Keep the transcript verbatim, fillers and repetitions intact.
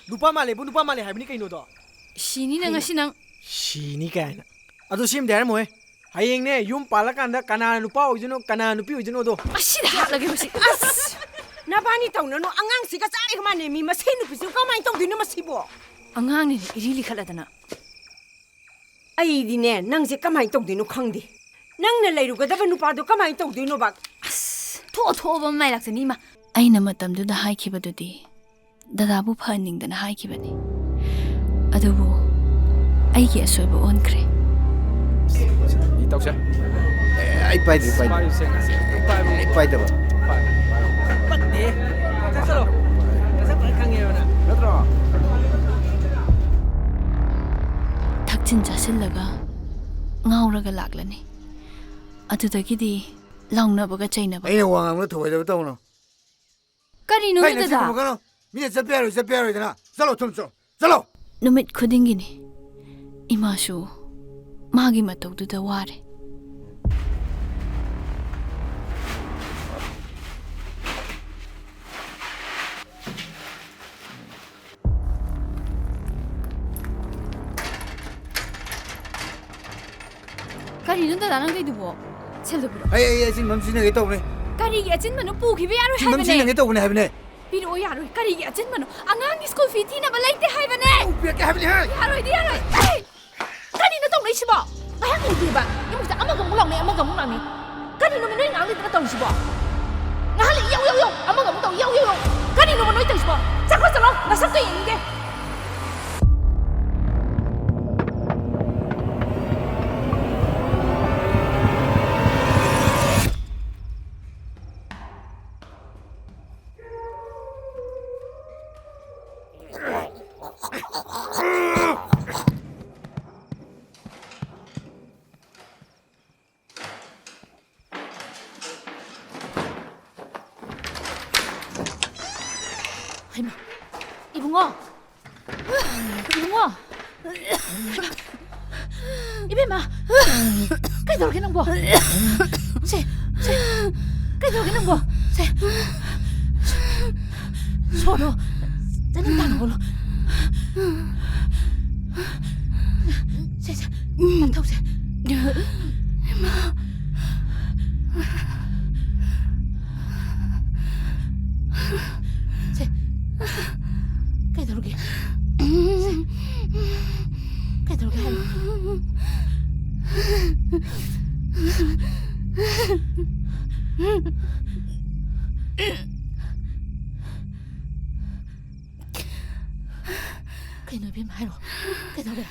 ꯅꯨꯄꯥ ꯃꯥꯜꯂꯦꯕꯨ ꯅꯨꯄꯥ ꯃꯥꯜꯂꯦ ꯍꯥꯏꯕꯅꯤ ꯀꯩꯅꯣꯗꯣ꯫ ꯁꯤꯅꯤ ꯅꯪ ꯉꯁꯤ ꯅꯪ꯫ ꯁꯤꯅꯤ ꯀꯥꯏꯅ꯫ ꯑꯗꯣ ꯁꯤꯃꯗꯤ ꯍꯥꯏꯔꯝꯃꯣꯍꯦ꯫ ꯍꯌꯦꯡꯅꯦ, ꯌꯨꯝ ꯄꯥꯜꯂꯀꯥꯟꯗ ꯀꯅꯥꯅ ꯅꯨꯄꯥ ꯑꯣꯏꯗꯣꯏꯅꯣ, ꯀꯅꯥꯅ ꯅꯨꯄꯤ ꯑꯣꯏꯗꯣꯏꯅꯣꯗꯣ꯫ ꯑꯁꯤꯗ ꯍꯥꯠꯂꯒꯦ ꯃꯁꯤ꯫ ꯑꯁ! ꯅꯕꯥꯅꯤ ꯇꯧꯅꯅꯨ, ꯑꯉꯥꯡꯁꯤꯒ ꯆꯥꯔꯦ ꯃꯥꯟꯅꯦ꯫ ꯃꯤ ꯃꯁꯤ ꯅꯨꯄꯤꯁꯤꯕꯨ ꯀꯃꯥꯏꯅ ꯇꯧꯗꯣꯏꯅꯣ ꯃꯁꯤꯕꯣ? ꯑꯉꯥꯡꯅꯤꯅꯦ, ꯏꯔꯤ ꯂꯤꯈꯠꯂꯗꯅ꯫ ꯑꯩꯗꯤꯅꯦ, ꯅꯪꯁꯦ ꯀꯃꯥꯏꯅ ꯇꯧꯗꯣꯏꯅꯣ ꯈꯪꯗꯦ꯫ ꯅꯪꯅ ꯂꯩꯔꯨꯒꯗꯕ ꯅꯨꯄꯥꯗꯣ ꯀꯃꯥꯏꯅ ꯇꯧꯗꯣꯏꯅꯣꯕ? ꯑꯁ! ꯊꯣꯛꯑꯣ, ꯊꯣꯛꯑꯣꯕ ꯃꯃꯥꯏ ꯂꯥꯛꯆꯅꯤ, ꯏꯃꯥ꯫ ꯑꯩꯅ ꯃꯇꯝꯗꯨꯗ ꯍꯥꯏꯈꯤꯕꯗꯨꯗꯤ ꯗꯗꯥꯕꯨ ꯐꯍꯟꯅꯤꯡꯗꯅ ꯍꯥꯏꯈꯤꯕꯅꯤ꯫ ꯑꯗꯨꯕꯨ ꯑꯩꯒꯤ ꯑꯁꯣꯏꯕ ꯑꯣꯟꯈ꯭ꯔꯦ꯫ ꯏ ꯇꯧꯁꯦ꯫ ꯑꯦ, ꯑꯩ ꯄꯥꯏꯗ꯭ꯔꯤ, ꯄꯥꯏꯗ꯭ꯔꯤ꯫ ꯄꯥꯏꯌꯨꯁꯦ ꯉꯁꯤ꯫ ꯑꯩ ꯄꯥꯏꯕ ꯑꯩ ꯄꯥꯏꯗꯕ꯫ ꯄꯥꯏꯌꯨ, ꯄꯥꯏꯌꯨ꯫ ꯄꯛꯇꯦ꯫ ꯆꯠꯂꯣ꯫ ꯅꯁꯛ ꯐꯖꯅ ꯈꯪꯉꯦꯕ ꯅꯪ꯫ ꯅꯠꯇ꯭ꯔꯣ? ꯊꯛꯆꯤꯟ ꯆꯥꯁꯤꯜꯂꯒ ꯉꯥꯎꯔꯒ ꯂꯥꯛꯂꯅꯤ꯫ ꯑꯗꯨꯗꯒꯤꯗꯤ ꯂꯥꯎꯅꯕꯒ ꯆꯩꯅꯕ꯫ ꯑꯩꯅ ꯋꯥ ꯉꯥꯡꯕꯗ ꯊꯧꯑꯣꯏꯗꯕ ꯇꯧꯅꯨ꯫ ꯀꯔꯤꯅꯣ ꯍꯩ, ꯅꯆꯤꯟ ꯗꯗꯥ? ꯈꯨꯝꯃꯛꯀꯅꯨ꯫ ꯃꯤꯅ ꯆꯠꯄ ꯌꯥꯔꯣꯏ, ꯆꯠꯄ ꯌꯥꯔꯣꯏꯗꯅ꯫ ꯆꯠꯂꯣ, ꯊꯨꯝ ꯆꯠꯂꯣ꯫ ꯆꯠꯂꯣ꯫ ꯅꯨꯃꯤꯠ ꯈꯨꯗꯤꯡꯒꯤꯅꯤ꯫ ꯏꯃꯥꯁꯨ ꯃꯥꯒꯤ ꯃꯇꯧꯗꯨꯗ ꯋꯥꯔꯦ꯫ ꯀꯔꯤꯅꯣ ꯗꯗꯥ ꯅꯪ ꯇꯧꯏꯗꯨꯕꯣ? ꯁꯦꯜꯗꯣ ꯄꯤꯔꯛꯑꯣ꯫ ꯑꯩ, ꯑꯩ ꯑꯆꯤꯟꯕ ꯑꯃ ꯁꯤꯖꯤꯟꯅꯒꯦ ꯇꯧꯕꯅꯦ꯫ ꯀꯔꯤꯒꯤ ꯑꯆꯤꯟꯕꯅꯣ? ꯄꯨꯈꯤꯕ ꯌꯥꯔꯣꯏ ꯑꯆꯤꯟꯕ ꯑꯃ ꯍꯥꯏꯕꯅꯦ꯫ ꯁꯤꯖꯤꯟꯅꯒꯦ ꯇꯧꯕꯅꯦ ꯍꯥꯏꯕꯅꯦ꯫ ꯄꯤꯔꯛꯑꯣ ꯌꯥꯔꯣꯏ꯫ ꯀꯔꯤꯒꯤ ꯑꯆꯤꯟꯕꯅꯣ? ꯑꯉꯥꯡꯒꯤ ꯁ꯭ꯀꯨꯜ ꯐꯤ ꯊꯤꯅꯕ ꯂꯩꯇꯦ ꯍꯥꯏꯕꯅꯦ꯫ ꯄꯤꯔꯛꯀꯦ ꯍꯥꯏꯕꯅꯦ ꯍꯦ꯫ ꯌꯥꯔꯣꯏꯗꯤ ꯌꯥꯔꯣꯏ꯫ ꯑꯩ ꯀꯔꯤꯅꯣ ꯇꯧꯅꯩꯁꯤꯕꯣ? ꯉꯥꯏꯍꯥꯛ ꯂꯩꯇꯦꯕ꯫ ꯏꯃꯨꯡꯁꯤꯗ ꯑꯃꯒ ꯑꯃꯨꯛ ꯂꯥꯎꯅꯩ, ꯑꯃꯒ ꯑꯃꯨꯛ ꯂꯥꯎꯅꯩ꯫ ꯀꯔꯤꯅꯣ ꯅꯣꯏ ꯉꯥꯡꯂꯤꯗꯅ ꯇꯧꯔꯤꯁꯤꯕꯣ? ꯉꯥꯏꯍꯥꯛ ꯂꯩ ꯌꯧ ꯌꯧ ꯌꯧ꯫ ꯑꯃꯒ ꯑꯃꯨꯛ ꯇꯧ ꯌꯧ ꯌꯧ ꯌꯧ꯫ ꯀꯔꯤꯅꯣꯕ ꯅꯣꯏ ꯇꯧꯔꯤꯁꯤꯕꯣ? ꯆꯠꯈ꯭ꯔꯣ ꯆꯠꯂꯣ꯫ ꯅꯁꯛꯇꯣ ꯌꯦꯡꯅꯤꯡꯗꯦ꯫ ꯍꯩꯃꯥ! ꯏꯕꯨꯡꯉꯣ! ꯏꯕꯨꯡꯉꯣ! ꯏꯕꯦꯝꯃ! ꯀꯩꯗꯧꯔꯒꯦ ꯅꯪꯕꯣ? ꯁꯦ, ꯁꯦ, ꯀꯩꯗꯧꯔꯒꯦ ꯅꯪꯕꯣ? ꯁꯦ, ꯁꯣꯔꯗꯣ ꯑꯗꯨꯝ ꯇꯥꯟꯅ ꯍꯣꯠꯂꯣ꯫ ꯁꯦ, ꯁꯦ, ꯇꯞꯊꯧꯁꯦ꯫ ꯁꯦ, ꯀꯩꯗꯧꯔꯒꯦ? ꯁꯦ, ꯀꯩꯗꯧꯔꯒꯦ ꯍꯥꯏꯅꯣ? ꯀꯩꯅꯣ, ꯏꯕꯦꯝꯃ, ꯍꯥꯏꯔꯣ꯫ ꯀꯩꯗꯧꯔꯦ?